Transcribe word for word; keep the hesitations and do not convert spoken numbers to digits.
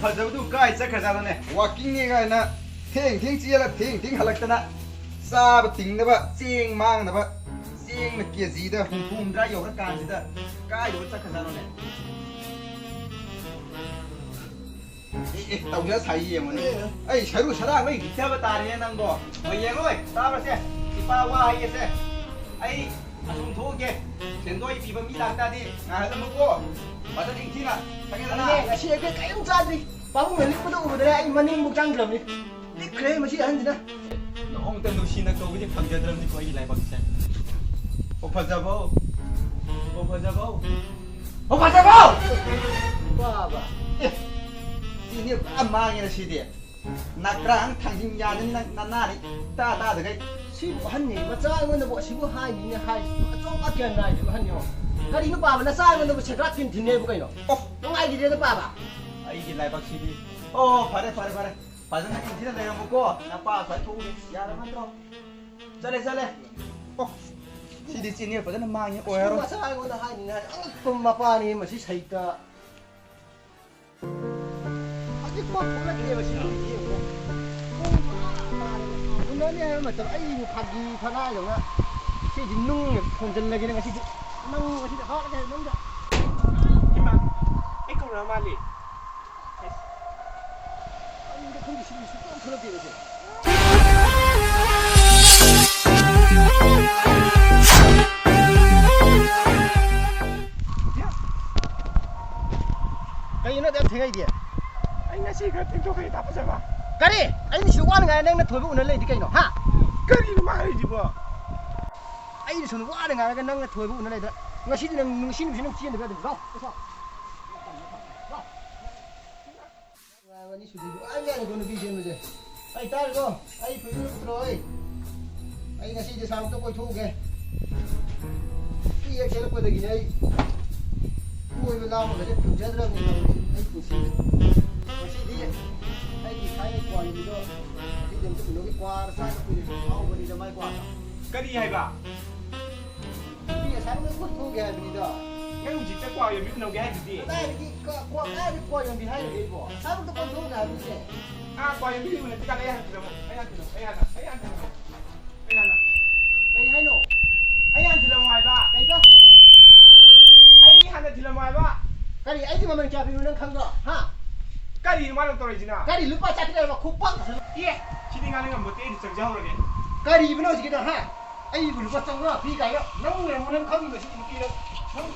ꯐꯖꯕꯗꯨ ꯀꯥꯏ ꯆꯠꯈ꯭ꯔꯖꯥꯠꯅꯣꯅꯦ? ꯋꯥꯀꯤꯡꯅꯦ ꯀꯥꯏꯅ ꯊꯦꯡ ꯊꯦꯡ ꯆꯦꯜꯂ ꯊꯦꯡ ꯊꯦꯡ ꯍꯜꯂꯛꯇꯅ, ꯆꯥꯕ ꯇꯤꯡꯅꯕ ꯆꯦꯡ ꯃꯥꯡꯅꯕ, ꯆꯦꯡꯅ ꯀꯦꯖꯤꯗ ꯍꯨꯝꯐꯨ ꯍꯨꯝꯗ꯭ꯔꯥ ꯌꯧꯔꯀꯥꯟꯁꯤꯗ ꯀꯥꯏꯗꯕ ꯆꯠꯈ꯭ꯔꯖꯥꯠꯅꯣꯅꯦ? ꯑꯦ, ꯑꯦ, ꯇꯧꯖ ꯁꯥꯏ ꯌꯦꯡꯉꯨꯅꯦ꯫ ꯑꯦ꯫ ꯑꯩ ꯁꯔꯨ ꯁꯔꯥꯡ ꯂꯣꯏ ꯍꯤꯊꯕ ꯇꯥꯔꯦꯅꯦ ꯅꯪꯕꯣ꯫ ꯍꯣꯏ, ꯌꯦꯡꯉꯣꯏ, ꯇꯥꯕ꯭ꯔꯁꯦ? ꯏꯄꯥ ꯋꯥ ꯍꯥꯏꯒꯦꯁꯦ꯫ ꯑꯩ ꯑꯁꯨꯝ ꯊꯣꯛꯑꯒꯦ꯫ ꯁꯦꯟꯗꯣꯏ ꯄꯤꯕ ꯃꯤ ꯂꯥꯛꯇꯥꯗꯤ ꯉꯥꯏꯍꯜꯂꯝꯃꯨꯀꯣ꯫ ꯐꯖꯅ ꯏꯪꯊꯤꯅ ꯈꯪꯉꯦꯗꯅ? ꯑꯩꯅꯦ, ꯉꯁꯤ ꯑꯩꯈꯣꯏ ꯀꯔꯤꯝ ꯆꯥꯗ꯭ꯔꯤ꯫ ꯄꯥꯕꯨꯡꯅ ꯂꯤꯛꯄꯗꯣ ꯎꯕꯗꯅꯦ ꯑꯩ ꯃꯅꯤꯡꯕꯨꯛ ꯆꯪꯗ꯭ꯔꯕꯅꯤ꯫ ꯂꯤꯛꯈ꯭ꯔꯦ ꯃꯁꯤ ꯑꯍꯟꯁꯤꯅ꯫ ꯅꯣꯡꯃꯇ ꯅꯨꯡꯁꯤꯅ ꯀꯧꯕꯗꯤ ꯐꯪꯖꯗ꯭ꯔꯕꯅꯤꯀꯣ ꯑꯩꯒꯤ ꯂꯥꯏꯕꯛꯁꯦ꯫ ꯑꯣ ꯐꯖꯕꯧ, ꯑꯣ ꯐꯖꯕꯧ, ꯑꯣ ꯐꯖꯕꯧ! ꯕꯥꯕꯥ꯫ ꯑꯦ, ꯁꯤꯅꯤ ꯄꯨꯔꯥ ꯃꯥꯡꯉꯦꯅ ꯁꯤꯗꯤ꯫ ꯅꯀ꯭ꯔꯥꯡ ꯊꯥꯡꯖꯤꯡ ꯌꯥꯗꯅꯤ ꯅꯪ ꯅꯅꯥꯅꯤ ꯇꯥ ꯇꯥꯗꯈꯩ꯫ ꯁꯤꯕꯨ ꯑꯍꯟꯅꯤ, ꯃꯆꯥ ꯑꯩꯉꯣꯟꯗꯕꯨ ꯑꯁꯤꯕꯨ ꯍꯥꯏꯅꯤꯅꯦ ꯍꯥꯏꯁꯤꯕꯨ ꯑꯆꯧꯕ ꯒ꯭ꯌꯥꯟ ꯅꯥꯏꯗꯦꯕ ꯑꯍꯟꯅꯤ꯫ ꯀꯔꯤꯅꯣ ꯄꯥꯕ, ꯅꯆꯥ ꯑꯩꯉꯣꯟꯗꯕꯨ ꯁꯦꯒ꯭ꯔꯥꯛ ꯀꯤꯟ ꯊꯤꯟꯅꯦꯕꯨ ꯀꯩꯅꯣ? ꯑꯣ꯫ ꯅꯨꯡꯉꯥꯏꯈꯤꯗ꯭ꯔꯦꯗ ꯄꯥꯕ꯫ ꯑꯩꯒꯤ ꯂꯥꯏꯕꯛꯁꯤꯗꯤ꯫ ꯑꯣ, ꯐꯔꯦ, ꯐꯔꯦ, ꯐꯔꯦ꯫ ꯐꯖꯅ ꯏꯪꯊꯤꯅ ꯂꯩꯔꯝꯃꯨꯀꯣ꯫ ꯅꯄꯥ ꯁ꯭ꯋꯥꯏ ꯊꯣꯛꯎꯒꯦ꯫ ꯌꯥꯔꯕ ꯅꯠꯇ꯭ꯔꯣ? ꯆꯠꯂꯦ, ꯆꯠꯂꯦ꯫ ꯑꯣ, ꯁꯤꯗꯤ ꯆꯦꯟꯅꯦꯜ ꯐꯖꯅ ꯃꯥꯡꯉꯦ, ꯑꯣꯏꯔꯔꯣꯏ꯫ ꯃꯆꯥ ꯑꯩꯉꯣꯟꯗ ꯍꯥꯏꯅꯤꯡꯉꯥꯏ ꯑꯉꯛꯄ ꯃꯄꯥꯅꯤ ꯃꯁꯤ ꯁꯩꯇ꯫ ꯍꯧꯖꯤꯛ ꯄꯣꯠ ꯊꯣꯛꯂꯛꯇꯦꯕ ꯁꯤ ꯅꯨꯃꯤꯠꯁꯤ ꯌꯦꯡꯉꯨꯅꯦ꯫ ꯄꯨꯡ ꯑꯥ ꯇꯥꯔꯦ꯫ ꯎꯅꯅꯤ ꯍꯥꯏꯕ ꯃꯇꯝ ꯑꯩꯕꯨ ꯐꯥꯒꯤ ꯐꯅꯥꯏꯗꯧꯅ ꯁꯤꯗꯤ ꯅꯨꯡ ꯊꯣꯟꯖꯤꯜꯂꯒꯦꯅꯦ ꯉꯁꯤꯗꯤ꯫ ꯅꯪ ꯉꯁꯤꯗꯤ ꯍꯥꯠꯂꯒꯦ ꯅꯪꯗ꯫ ꯏꯃꯥ, ꯑꯩ ꯀꯧꯔꯛꯑ ꯃꯥꯜꯂꯦ꯫ ꯑꯩ ꯈꯪꯗꯦ, ꯁꯤꯗꯤ ꯁꯨꯡꯊꯣꯛ ꯊꯣꯛꯂꯛꯇꯦꯕ ꯁꯦ꯫ ꯀꯩꯅꯣ ꯑꯗꯨꯛ ꯌꯥꯝ ꯊꯦꯡꯉꯛꯏꯗꯤ? ꯑꯩ ꯉꯁꯤ ꯈꯔ ꯊꯦꯡꯗꯣꯛꯈ꯭ꯔꯦ, ꯇꯥ ꯐꯖꯕ꯫ ꯀꯔꯤ? ꯑꯩꯅ ꯁꯤ ꯋꯥꯅ ꯉꯥꯏ ꯅꯪꯅ ꯊꯣꯏꯕ ꯎꯅ ꯂꯩꯗꯤ ꯀꯩꯅꯣ, ꯍꯥ? ꯀꯔꯤꯅꯣ ꯃꯥ ꯍꯥꯏꯔꯤꯁꯤꯕꯣ? ꯑꯩꯅ ꯁꯣꯝꯗ ꯋꯥꯅ ꯉꯥꯏꯔꯒ ꯅꯪꯅ ꯊꯣꯏꯕ ꯎꯅ ꯂꯩꯗ꯫ ꯉꯁꯤꯗꯤ ꯅꯪ ꯅꯨꯡꯁꯤ ꯅꯨꯡꯁꯤ ꯅꯪ ꯆꯦꯟꯗꯕ ꯌꯥꯗꯦ꯫ ꯂꯥꯎ, ꯂꯥꯎ꯫ ꯅꯨꯡꯉꯥꯏꯕꯅꯤ ꯁꯨꯇꯤꯗꯨ꯫ ꯑꯩ ꯌꯥꯅꯤꯀꯣ ꯅꯨꯄꯤ ꯆꯦꯟꯕꯁꯦ꯫ ꯑꯩ ꯇꯥꯔꯦꯀꯣ? ꯑꯩ ꯐꯨꯔꯤꯠ ꯑꯝꯇ ꯄꯨꯊꯣꯔꯛꯑꯣ, ꯑꯩ꯫ ꯑꯩ ꯉꯁꯤꯗꯤ ꯁꯥꯡꯇ ꯀꯣꯏꯊꯣꯛꯎꯒꯦ꯫ ꯅꯨꯄꯤ ꯍꯦꯛ ꯆꯦꯜꯂꯛꯄꯗꯒꯤꯅꯦ ꯑꯩ ꯀꯣꯏꯕ ꯂꯥꯡꯕꯒꯁꯦ ꯐꯪꯖꯗ꯭ꯔꯕꯅꯤ ꯇꯧꯔꯤꯁꯦ ꯑꯩ ꯄꯨꯟꯁꯤꯁꯦ꯫ ꯉꯁꯤꯗꯤ ꯑꯩꯒꯤ ꯊꯥꯏꯅ ꯀ꯭ꯋꯥ ꯌꯣꯟꯕꯤꯗꯣ ꯉꯁꯤꯗꯤ ꯑꯝꯇ ꯎꯅꯧꯒꯦ꯫ ꯀ꯭ꯋꯥ ꯆꯥꯗ ꯀꯨꯏꯔꯦ꯫ ꯍꯥꯎꯕꯅꯤꯗ ꯃꯥꯏ ꯀ꯭ꯋꯥꯗꯣ꯫ ꯀꯔꯤ ꯍꯥꯏꯕ? ꯅꯨꯄꯤ ꯑꯁꯥꯡꯕ ꯀꯣꯏꯊꯣꯛꯎꯒꯦ ꯍꯥꯏꯕꯅꯤꯗ꯫ ꯅꯪ ꯍꯧꯖꯤꯛꯇ ꯀ꯭ꯋꯥ ꯌꯣꯟꯕꯤ ꯎꯅꯧꯒꯦ ꯍꯥꯏꯗꯨꯗꯤ꯫ ꯀꯗꯥꯏꯗꯒꯤ ꯀ-, ꯀ꯭ꯋꯥ, ꯀꯗꯥꯏꯗꯒꯤ ꯀ꯭ꯋꯥ ꯌꯣꯟꯕꯤ ꯍꯥꯏꯔꯤꯒꯦ ꯑꯩꯕꯣ? ꯑꯁꯥꯏꯕꯨꯛꯇ ꯀꯣꯟꯊꯣꯛꯎꯅꯦ ꯍꯥꯏꯕꯅꯤꯅꯦ꯫ ꯑꯥ, ꯀ꯭ꯋꯥ ꯌꯣꯟꯕꯤ ꯎꯅꯗ꯭ꯔꯤꯀꯥꯟꯗ ꯑꯩ ꯍꯥꯟꯅ ꯊꯤꯜꯂꯝꯃꯣ꯫ ꯑꯩ ꯍꯥꯟꯅ ꯊꯤꯜꯂꯝꯃꯣ꯫ ꯑꯩ ꯍꯥꯟꯅ, ꯑꯩ ꯍꯥꯟꯅ ꯊꯤꯜꯂꯝꯃꯣ꯫ ꯑꯩ ꯍꯥꯟꯅ꯫ ꯀꯩ ꯍꯥꯏꯅꯣ? ꯑꯩ ꯍꯥꯟꯅ ꯊꯤꯜꯂꯝꯃꯣ ꯍꯥꯏꯕ꯫ ꯀꯩꯕ? ꯑꯩ ꯍꯥꯟꯅ ꯊꯤꯜꯂꯝꯃꯣ ꯍꯥꯏꯕ꯫ ꯀꯔꯤ? ꯑꯩꯒꯤ ꯃꯃꯜ ꯀꯌꯥ ꯄꯤꯕꯅꯣ ꯅꯪ ꯈꯪꯕ꯭ꯔꯣ? ꯍꯥ? ꯀꯔꯤꯅꯣ ꯃꯥꯅ ꯇꯧꯔꯤꯁꯤꯅ? ꯀꯔꯤ ꯂꯨꯄꯥ ꯆꯥꯇ꯭ꯔꯦꯠ ꯍꯥꯏꯕ ꯈꯨꯄꯥꯛ ꯑꯁꯤ? ꯑꯦ, ꯁꯤꯗꯤ ꯉꯥꯡꯅ ꯉꯝꯕꯣꯠꯇꯦ, ꯑꯩꯗꯤ ꯆꯪꯖꯍꯧꯔꯒꯦ꯫ ꯀꯔꯤꯕꯅꯣ ꯍꯧꯖꯤꯛꯀꯤꯗꯣ, ꯍꯥ? ꯑꯩꯕꯨ ꯂꯨꯄꯥ ꯆꯥꯝꯃꯉꯥ ꯄꯤ ꯀꯥꯏꯅ? ꯅꯪ ꯑꯣꯏꯔꯝꯃꯣ, ꯅꯪ ꯈꯪꯉꯤꯕ ꯁꯤꯒꯤ ꯅꯨꯄꯤꯗꯣ꯫ ꯅꯪ